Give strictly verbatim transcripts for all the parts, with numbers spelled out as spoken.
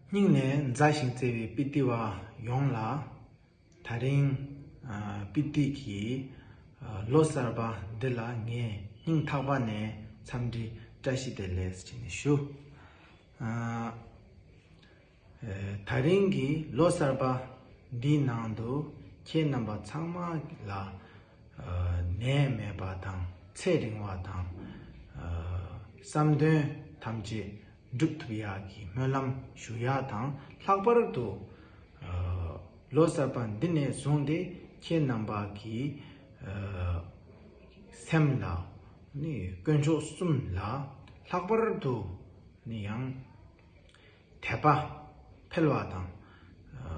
སྙིང་ནས་མཛའ་ཞིང་བརྩེ་བའི་སྤི་ཏི་བ་ཡོངས་ལ། དེ་རིང་ཨ་སྤི་ཏི་གི་ཨ་ལོ་གསར་པ་འདི་ལ་ངས་སྙིང་ཐག་པ་ནས་འཚམས་འདྲི་བཀྲ་ཤིས་བདེ་ལེགས་ཞེས་ནས་ཞུ། ཨ་ཨ་དེ་རིང་གི་ལོ་གསར་པ་འདིའི་ནང་དུ་ཁྱེད་རྣམ་པ་ཚང་མ་ལ་ཨ་ནད་མེད་པ་དང་ཚེ་རིང་བ་དང་ཨ་བསམ་དོན་ཐམས་ཅད་འགྲུབ་ཐུབ་ཡག་གི་སྨོན་ལམ་ཞུ་ཡག་དང་། ལྷག་པར་དུ་ཨ་ལོ་གསར་པ་འདི་ནས་བཟུང་སྟེ་ཁྱེད་རྣམ་པ་གི་ཨ་སེམས་ལ་ནི་དཀོན་མཆོག་གསུམ་ལ། ལྷག་པར་དུ་ནི་ཡང་དད་པ་འཕེལ་བ་དང་། ཨ་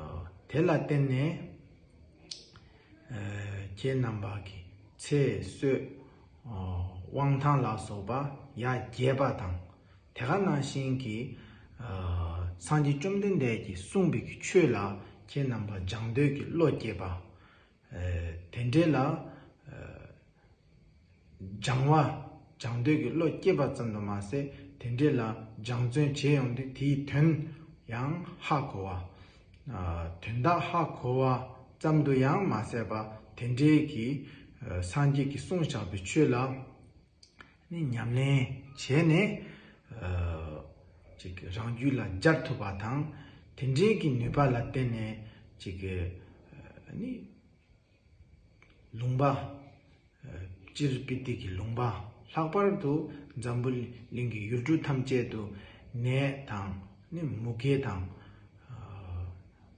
དེ་ལ་བརྟེན་ནས་ཨ་ཁྱེད་རྣམ་པ་གི་ཚེ་བསོད་ཨ་དབང་ཐང་ལ་སོགས་པ་ཡར་རྒྱས་པ་དང་། དེ་ག་ནང་བཞིན་གྱི་ཨ་སངས་རྒྱས་བཅོམ་ལྡན་འདས་ཀྱིས་གསུངས་པའི་གི་ཆོས་ལ་ཁྱེད་རྣམ་པ་སྦྱང་འདོད་ཀྱི་བློ་སྐྱེས་པ། ཨ་དེ་འདྲའི་ལ་ཨ་སྦྱང་བ་སྦྱང་འདོད་ཀྱི་བློ་སྐྱེས་པ་ཙམ་དུ་མ་ཟད། དེ་འདྲའི་ལ་སྦྱང་བརྩོན་བྱེད་ཡོང་དུས་དེའི་དོན་ཡང་ཧ་གོ་བ། ཨ་དོན་དག་ཧ་གོ་བ་ཙམ་དུ་ཡང་མ་ཟད་པ། དེ་འདྲའི་གི་ཨ་སངས་རྒྱས་ཀྱིས་གསུངས་བཞག་པའི་ཆོས་ལ་ནི་ཉམས་ལེན་བྱས་ནས་ཨ་ཅིག་རང་རྒྱུད་ལ་སྦྱར་ཐུབ་པ་དང་། དེ་འདྲའི་གི་ནུས་པ་ལ་བརྟེན་ནས་ཅིག་ཨ་ནི་ལུང་པ། ཨ་སྤྱིར་སྤི་ཏི་གི་ལུང་པ། ལྷག་པར་དུ་འཛམ་བུ་གླིང་གི་ཡུལ་གྲུ་ཐམས་ཅད་དུ་ནད་དང་ནི་མུ་གེ་དང་། ཨ་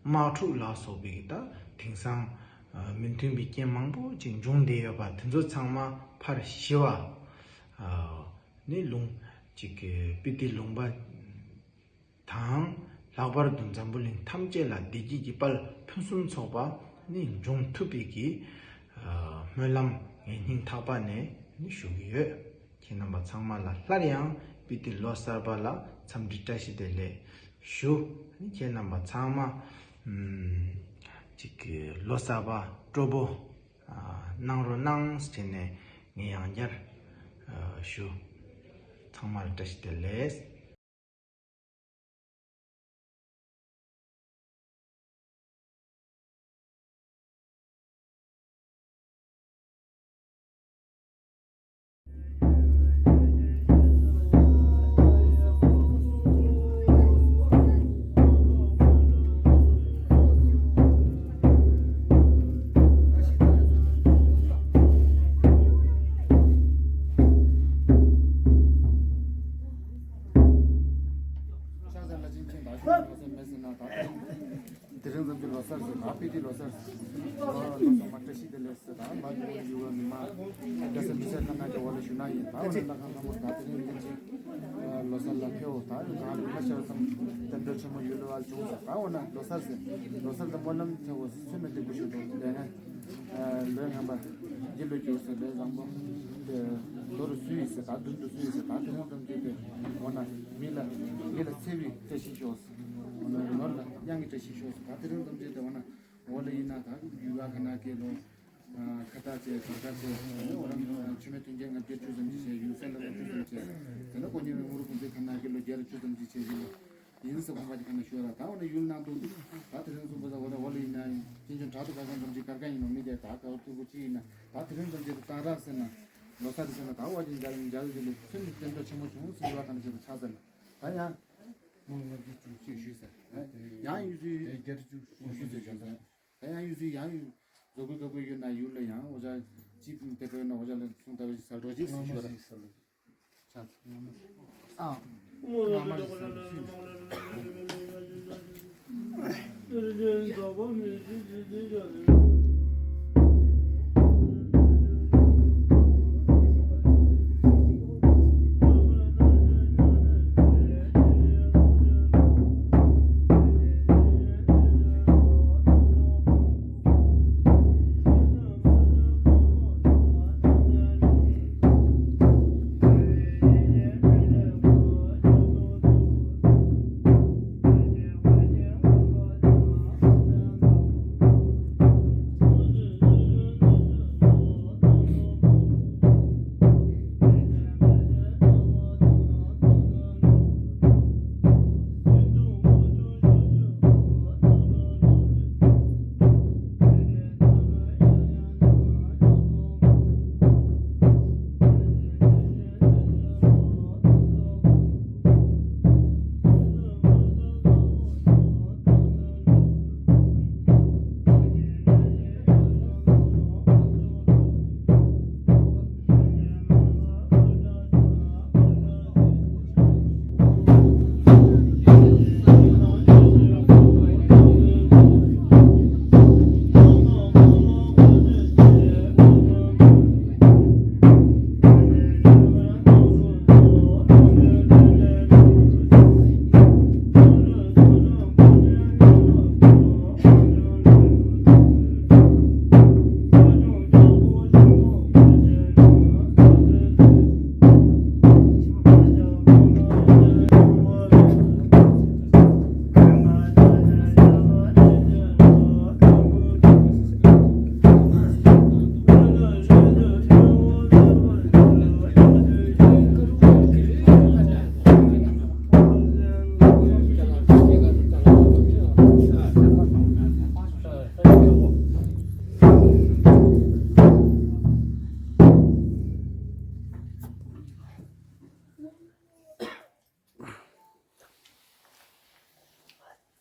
དམག་འཁྲུག་ལ་སོགས་པའི་ད་དེང་སང་ཨ་མི་མཐུན་པའི་རྐྱེན་མང་པོ་ཅིག་འབྱུང་བསྡད་ཡོད་པ་དེ་ཚོ་ཚང་མ་ཕར་ཞི་བ། ཨ་ནི་ལུང་ཅིག་གི་སྤི་ཏི་ལུང་པ་དང་། ལྷག་པར་དུ་འཛམ་བུ་གླིང་ཐམས་ཅད་ལ་བདེ་སྐྱིད་ཀྱི་དཔལ་ཕུན་སུམ་ཚོགས་པ་ནི་འབྱུང་ཐུབ་པའི་གི་ཨ་སྨོན་ལམ་ངས་སྙིང་ཐག་པ་ནས་ནི་ཞུ་གི་ཡོད། ཁྱེད་རྣམ་པ་ཚང་མ་ལ་སླར་ཡང་སྤི་ཏི་ལོ་གསར་པ་ལ་འཚམས་འདྲི་བཀྲ་ཤིས་བདེ་ལེགས་ཞུ། ཁྱེད་རྣམ་པ་ཚང་མ་ཨམ་ཅིག་གི་ལོ་གསར་པ་སྤྲོ་པོ་ཨ་གནང་རོགས་གནང་ཟེར་ནས་ངས་ཡང་བསྐྱར་ཨ་ཞུ། ཚང་མར་བཀྲ་ཤིས་བདེ་ལེགས། དེ་རིང་ཙམ་གྱི་ལོ་གསར་ཟེར་ད་སྤི་ཏི་ལོ་གསར་ཟེར། ལོ་གསར་མ་བཀྲ་ཤིས་བདེ་ལེགས་ཟེར་ད་མ་གི་ཡུ་བ་མི་མ་རྒྱ་ས་མི་སེར་ཁ་ན་གི་འོག་ལ་ཞུ་ན་ཡིན། ད་འོ་ན་ལྷ་ཁང་ཁང་པར་ད་དེ་རིང་ལྷན་ཅིག་ལོ་གསར་ལ་ཕེབས་འོ། ད་ཡོད་གང་ལ་ཁ་ཤར་ཙམ་རྟེན་འབྲེལ་ཆེན་མོ་ཡུལ་ལ་བར་བྱུང་ཟེར། ད་འོ་ན་ལོ་གསར་ཟེར་ལོ་གསར་དང་སྨོན་ལམ་ཐེ་འོ་ཟེར་ཚུལ་མེད་དེ་གུ་ཞུ་འགྲོ་དེ་ལས་ན་ལོས་ངན་པ་འདི་ལོ་འགྱུར་ཟེར་ལས་བཟང་པོ་དེ་མདོ་རུ་སུ་ཡིས་ཟེར་ད་མདུན་དུ་སུ་ཡིས་ཟེར་ད་དེ་རིང་ཙམ་གྱི་དེ་འོ་ན་མི་ལ་མི་ལ་འཚེ་བའི་བཀྲ་ཤིས་ཤོག་ཟེར། འོ་ན་ནོར་ལ་གཡང་གི་བཀྲ་ཤིས་ཤོག་ཟེར། ད་དེ་རིང་ཙམ་གྱི་དེ་འོ་ན། འོ་ལ་ཡིན་ན་ད་ཡུལ་བ་ཁ་ན་སྐད་ལོ། ཁ་བཏགས་བྱས་གར་ཁ་བྱས་འོ་རང་ཆུ་མེ་དོན་རྐྱེན་ལྔ་བརྒྱ་བཅུ་ཙམ་ཅིག་བྱས་ཡུལ་སེ་ལ་ལ་བཅུ་ཙམ་བྱས། དེ་ལ་ཀོ་ཉེ་བའི་ངུ་རུ་ཀུན་བྱས་ཁ་ན་སྐད་ལོ་བརྒྱ་ར་བཅུ་ཙམ་ཅིག་བྱས་ཡིན་ལ། ཡིན་ཟེར་ཁོང་པ་ཅིག་ཁ་ན་ཞུ་ལ་ད་འོ་ན་ཡུལ་ནང་དུ་ད་དེ་རིང་གསུངས་པ་ཟ་འོ་ན་འོ་ལ་ཡིན་ན་ཡིན་ཅིན་ཅོན་དྲག་ཏུ་ཁ་ཁ་ཙམ་ཅིག་གར་ཁ་ཡིན་ནོ་མི་དེ་ད་ག་བ་ཐུག་གུ་ཅི་ཡིན་ན་ད་དེ་རིང་ཙམ་ཅིག་ཏུ་གཏང་རག་ཟེར་ན་ལོ་གསར་ཟེར་ན་ད་འོ་ཅིག་འཇའ་ཡིན་འཇའ་ཡོད་ཅིག་ལས་ཚུན་གྱི་བསྟན་འགྲོ་ཆེན་མོ་བྱུང་ཟེར་བ་ཁ་ན་ཅིག་ཏུ་ཆགས་ཟེར་ན་ད་ཡང་། ངོ་ལྔ་བརྒྱ་བཅུ་གཅིག་ཞུས་ཟེར། ཡང་ཡུལ་ཚོའི་བརྒྱད་ཅུ་ཞུས་ཟེར་ཞུས་ཟེར། ད་ཡང་ཡུལ་ཚོའི་ཡང་ཡུལ་བཟོ་དགོས་དགོས་ཡོད་ན་ཡུལ་ལ་ཡང་འོ་ཅག་ཅིག་དེ་བས་ན་འོ་ཅག་ལ་གསུང་ལྟ་བུ་ཞིག་ཟ་འགྲོ་ཅིག་ཞུ་ར། ཨ།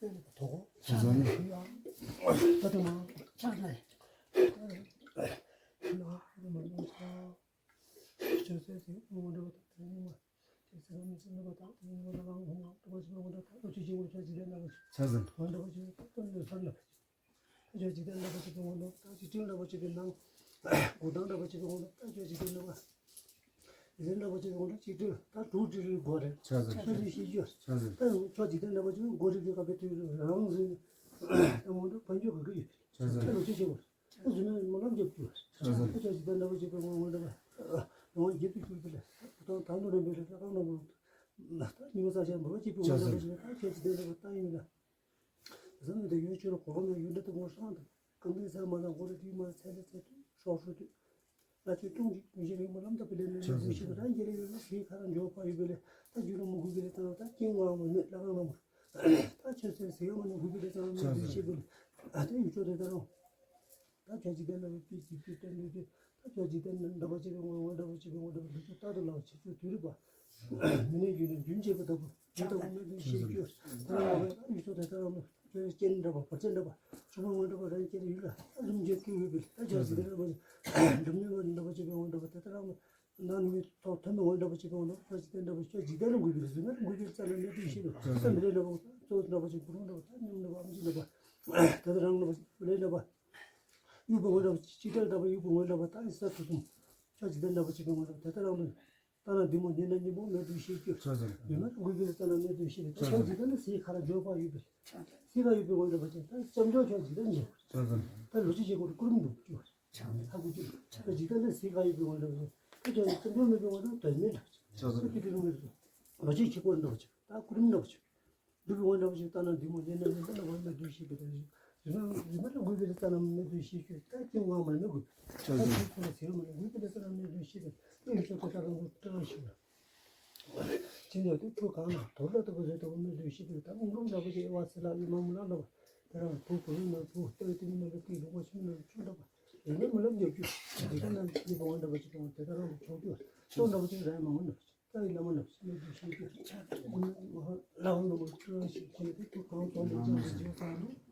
དོ་གོ་ཆ་ལ་ཡ་ད་དུ་མ་ཆ་ལ་ཡ་ཆོས་ཟེར་ཟེར་ངོ་འདྲ་བ་དང་དེ་ཉིན་མ་དེ་ཟེར་མི་ཟེར་ནུས་པ་དང་དེ་ཉིན་མ་ལ་ལང་ཧོང་ལ་དུ་བ་ཞིག་ངོ་འདྲ་ད་ལོ་ཆུ་ཞིག་ངོ་ཆ་ཇི་ལྟར་ལ་བ་ཆ་ཟ་ངོ་འདྲ་བ་ཞིག་ད་ལོ་སར་ལ་བ་ཆ། ད་ཆོས་ཇི་ལྟར་འདྲ་པོ་ཅིག་གི་ངོ་ནོར། ད་ཅིག་ཁྲིམས་འདྲ་པོ་ཅིག་གི་ནང་། འགོ་སྟངས་འདྲ་པོ་ཅིག་གི་ངོ་ནོར། ད་ཆོས་ཇི་ལྟར་འདྲ་པོ། ཟན་འདྲ་པོ་ཅིག་གི་ངོ་ནོར། ཅིག་ཁྲིམས་ད་དྲུག་ཁྲིམས་རེ་དགོས་རེད། ཆ་ཚང་ཆ་ཚང་ཤེས་རྒྱུ། ཆ་ཚང་ད་ཆོས་ཇི་ལྟར་འདྲ་པོ་ཅིག་འགོ་རིམ་གྱི་སྐབས་དེ་དུས་རང་ཟིན། ད་ངོ་ནོར་ཕན་ཆོད་གི་གི་ཡོད། ཆ་ཚང་ད་ལོ་ཆེ་ཆེ་བ། ད་གཟུ་མའི་སྨོན་ལམ་རྒྱབ་རྒྱུ། ཆ་ཚང་ད་ཆོས་ཇི་ལྟར་འདྲ་པོ་ཅིག་གི་ངོ་ནོར་འདྲ་པོ། ཡོང་བ་རྒྱབ་ཏུ་གྱུར་པ་ལས། ད་ད་ནོར་རིམ་པའི་རེ་ད་གང་འདྲ་པོ། ད་ཉི་མ་ས་ཆ་འབབ་ཅིག་པའི་ངོ་འདྲ་པོ་ཅིག་ད་ཆོས་ཇི་ལྟར་འདྲ་པོ་ད་ཡིན་ན། བཟང་མི་དེ་ཡོད་ཆོས་ལ་གོ་བ་མེད་ཡོད་འདྲ་དུ་ངོ་སྲང་དང་གང་དེ་ཟ་མ་ལ་མགོ་རེ་དྲིས་མ་ཚད་ལ་ཚད་དུ་སྲོག་སྲོག་དུ་ལ་ཆོས་སྐྱོང་གི་མི་ཤེས་རིང་མ་ལམ་ད་པི་ལེ་ནི་ལ་ཆོས་ཤེས་རང་རྒྱལ་ལ་ཡོད་ན་ཤེས་ཁ་རང་འཇོག་པ་ཡོད་པས་ལས་ད་རྒྱུ་རུ་མུ་གུ་གི་ལས་ད་ད་སྐྱེ་ངོ་མ་མེད་ལ་གང་ལ་མ་ད་ཆོས་སེམས་ཟེར་ཡོད་མ་ནི་གུ་གི་ལས་ད་ལ་མ་ཤེས་པས་ལས་ད་ད་ཡོད་ཆོས་དེ་ད་རང་ད་ཆོས་ཅི་ལྡན་ན་ཡོད་པའི་ཅི་ཅི་བསྟན་ཡོད་དེ། ད་ཆོས་ཅི་ལྡན་ན་འདྲ་པོ་ཅི་གི་ངོ་འདྲ་པོ་ཅི་གི་ངོ་འདྲ་པོ་འདི་ཚོ་ལྟ་དུ་ལའོ་ཆེ་ཚོད་དུས་རིག་པ། མི་ནས་རྒྱུ་ནས་རྒྱུན་ཆད་པ་ལྟ་བུ་ཇི་ལྟ་བུ་མེད་པའི་ཤེས་རྒྱུ། ད་རང་ལ་ཡོད་ཚོད་དེ་ད་རང་ལ་ཆོས་རྐྱེན་འདྲ་པ་བར་ཆད་འདྲ་པ་ཆུ་མོ་ངོ་འདྲ་པ་རང་སྐྱེ་ཡུལ་ལ་ད་རིམ་གྱིས་སྐྱེ་ཡོད་པས་ད་ཆོས་ཅི་ལྡན་འདྲ་པོ་འགྲིམ་ནས་འདྲ་པོ་ཅི་གི་ངོ་འདྲ་པོ་དེ་ད་རང་ལ། ནང་ནས་ཐོག་ཐོན་མི་འོང་འདྲ་པོ་ཅིག་གི་འོང་ན་ཕ་ཅིག་དེ་འདྲ་པོ་ཤོག་ཇི་ལྟར་འགུལ་གྱི་རེད་ཟེར་ན་འགུལ་གྱི་རྩ་ལ་གནས་དུས་ཤེས་རུང་བསམ་པའི་རེ་འདྲ་པོ་གཙོ་བོ་འདྲ་པོ་ཅིག་བུ་རུང་འདྲ་པོ་ད་མཉམ་འདྲ་པོ་ཨམ་ཅིག་འདྲ་པོ་དེ་ལྟར་རང་འདྲ་པོ་ཅིག་བུ་ལས་འདྲ་པོ་གཡུག་པ་འོང་འདྲ་པོ་ཅིག་ཅིག་ལྟར་འདྲ་པོ་གཡུག་པ་འོང་འདྲ་པོ་ད་ཡི་ས་ཐུག་ཐུག་ཤོག་ཇི་ལྟར་འདྲ་པོ་ཅིག་གི་འོང་འདྲ་པོ་དེ་ལྟར་རང་འདྲ་ལྟ་ན་འདི་མོ་འདི་ན་འདི་མོ་མེད་དུས་ཤེས་རྒྱུ་མེད་ན་འགུལ་གྱི་རེད་རྩ་ལ་གནས་དུས་ཤེས་རེད་ད་ཤོག་ཇི་ལྟར་ན་ཟས་ཁ་ལ་འཇོག་པ་ཡོད་པས་ཟས་ཁ་ཡོད་པའི་འོང་འདྲ་པོ་ཅིག་ད་བཅམ་འཇོག་ཤོག་ཇི་ལྟར་འཇོག་ད་ལོ་ཅི་ཞིག་གོ་རུ་ཀུ་རུ་འདུག་ཅུ། ཧ་གོ་རྒྱུ། ད་ཇི་ལྟར་ལས་ཟིག་ག་ཡོད་པའི་དབང་དུ་ཁྱོད་ཀྱང་བརྩོན་འགྲུས་མེད་པའི་དབང་དུ་དོན་མེད་འདྲ་ཅིག་ཁྱོད་ཀྱི་དེ་རུ་མེད་སོ། ལོ་ཆེ་ཆེ་པོ་འདྲ་ཅིག་ད་ཀུ་རིམ་འདྲ་ཅིག་འདུག་པའི་དབང་འདྲ་ཅིག་ལྟ་ན་འདི་མོ་འདི་ན་མི་འདི་ན་བར་མེད་དུ་ཤེས་པའི་དོན་ཞིག་རི་མ་རི་མ་ལ་འགུལ་པའི་རྩ་ན་མེད་དུ་ཤེས་ཤོས་ད་ཀྱི་དབང་མ་མེད་དགོས། ད་ཁྱོད་ཁོ་ལ་ཟེར་མ་ལ་འགུལ་པའི་རྩ་ན་མེད་དུ་ཤེས་པའི་དེ་ཡོད་ཆོག་གོ་ད་རང་དུ་སྤྲོ་བ་ཞིག་ལ། ཅི་ནས་དུ་ཁྱོད་གང་ན་དོར་ལ་ལྟ་བུ་ཟེར་ལྟ་བུ་མི་འདུག་ཤི་དུས་ད་མུན་ཁྲོམ་འདྲ་པོ་ཞིག་དབྱེ་བ་ཚིག་ལ་ཡི་མ་མུ་ལ་ལ་བ་དེ་རང་བུ་བུ་ཡིན་ན་བུ་ལྟ་བུ་དེ་མི་ན་ལ་ཀི་ལུག་པ་ཆུ་མི་ན་ལ་ཆུ་འདྲ་པ་ཡིན་ན་མི་ལབ་རྒྱབ་རྒྱུ་དེ་ག་ན་ཡི་བ་འདྲ་པོ་ཞིག་དང་དེ་ད་རང་ལ་ཆོག་རྒྱུ་ལྟོ་འདྲ་པོ་ཅིག་ར་ཡི་མ་མུ་ན་ལྟ་ཡི་ལ་མ་ན་མི་འདུག་ཤི་དུས་ལ་བ་ན་མ་སྤྲོ་བ་ཞིག་ཁྱེད་དེ་དུ་གང་དོན་དུ་ཅང་ཞིག་བྱེད་ཚར་ནུ།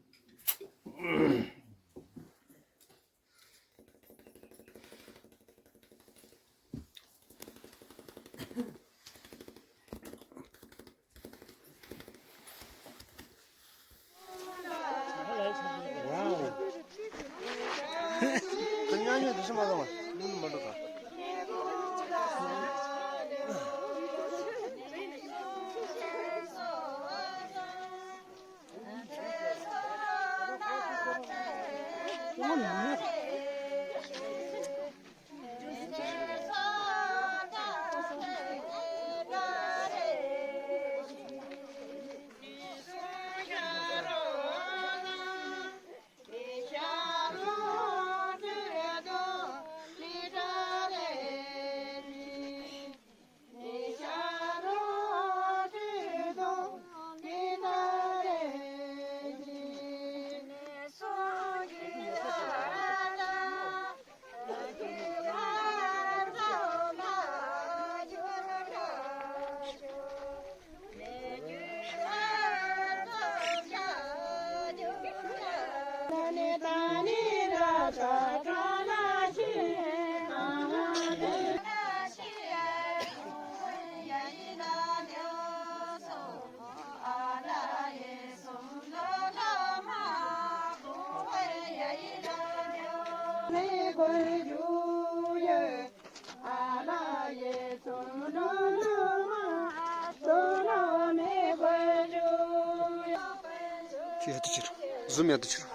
ཁྱོད་ཡར་དུ་ཕྱིར། ཟུམ་ཡར་དུ་ཕྱིར།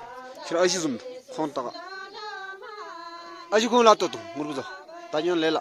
ཁྱེད་ཨ་ཤི་ཟུམ་ཁོང་ལྟ། ཨ་ཤི་ཁོང་ལ་ལྟོས་དང་ངུར་པོ་ཟ། ད་ཉོན་ལེ་ལ།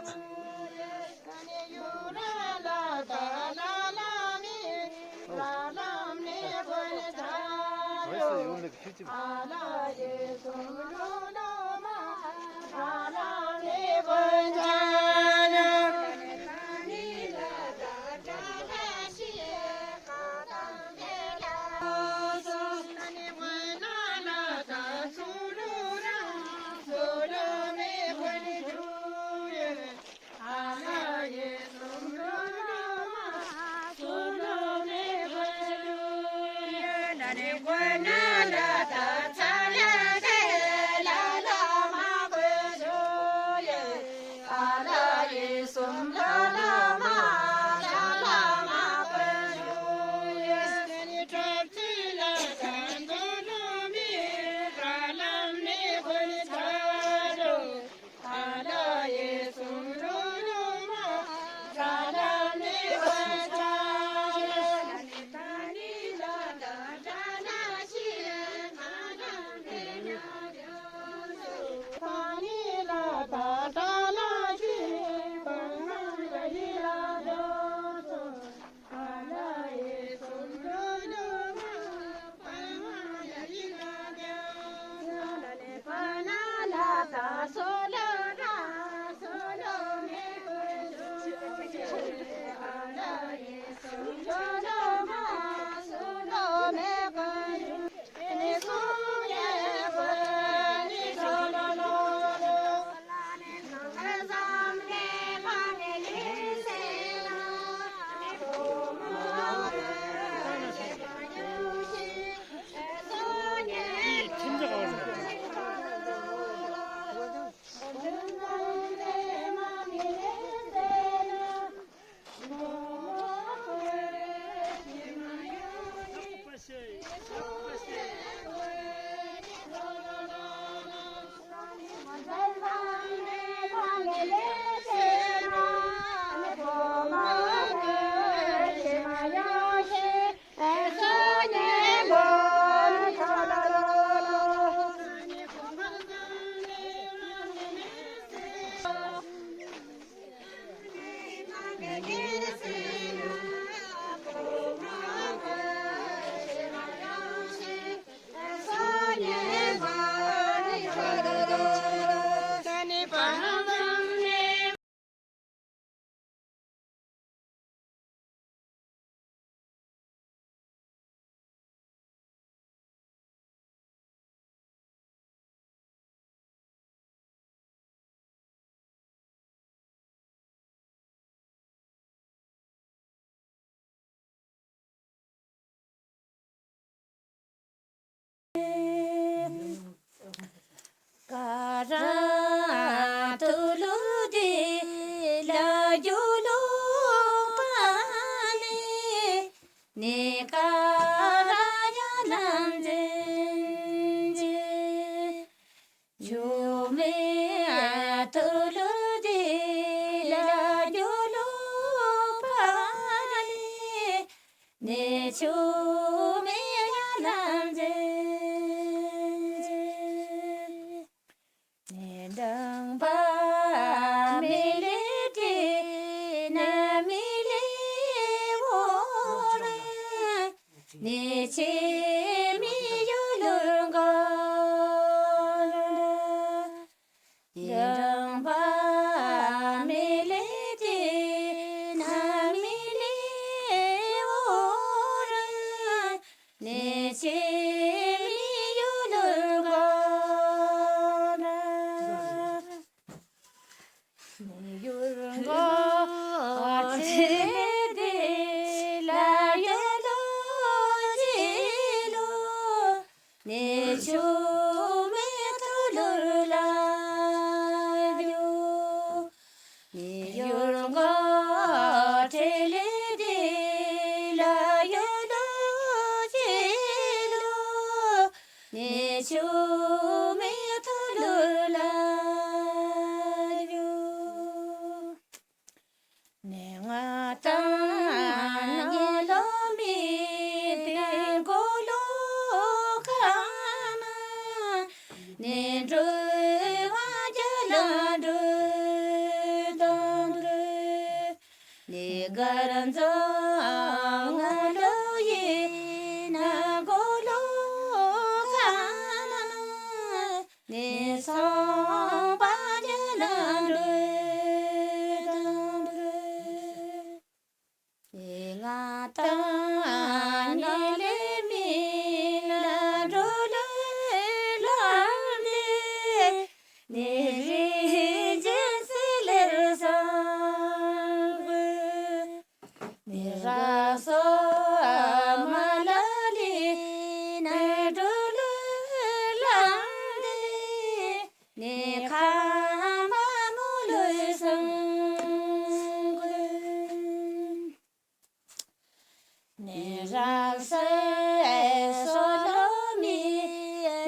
རབ་གསལ་སོ་ལོ་མི་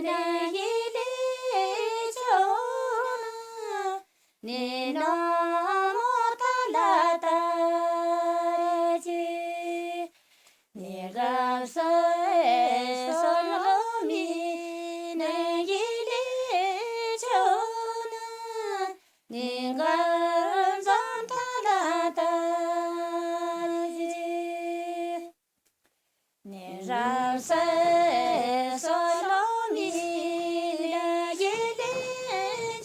ནི་ཡི་ལི་ཆོ་ན། ནི་ན་མོ་ཐ་ལ་ཏ་ཅི། ནི་རབ་གསལ་སོ་ལོ་མི་ནི་ཡི་ལི་ཆོ་ན། ནི་ག་ཛམ་ཐ་ལ་ཏ་ཅི། ནི་རབ་གསལ་སོ་ལོ་མི་ནི་ཡི་ལི་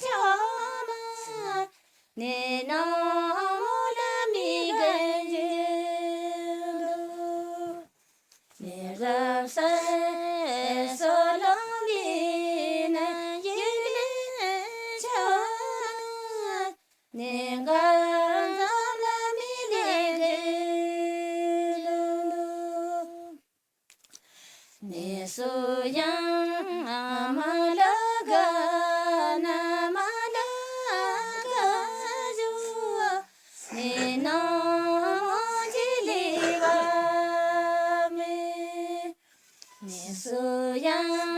ཆོ་ན། ནི་ན་མོ་ལ་མི་གན་ཇི་ལུ། ནི་རབ་གསལ་སོ་ལོ་མི་ནི་ཡི་ལི་ཆོ་ན། ནི་ག་ཛམ་ལ་མི་ལི་གན་ཇི་ལུ། ནི་སུ་ཡང་མ་ལ་ག་ན་མ་ལ་ག་ཇུ། ནི་ན་མོ་ཇི་ལི་བ་མི། ནི་སུ་ཡང་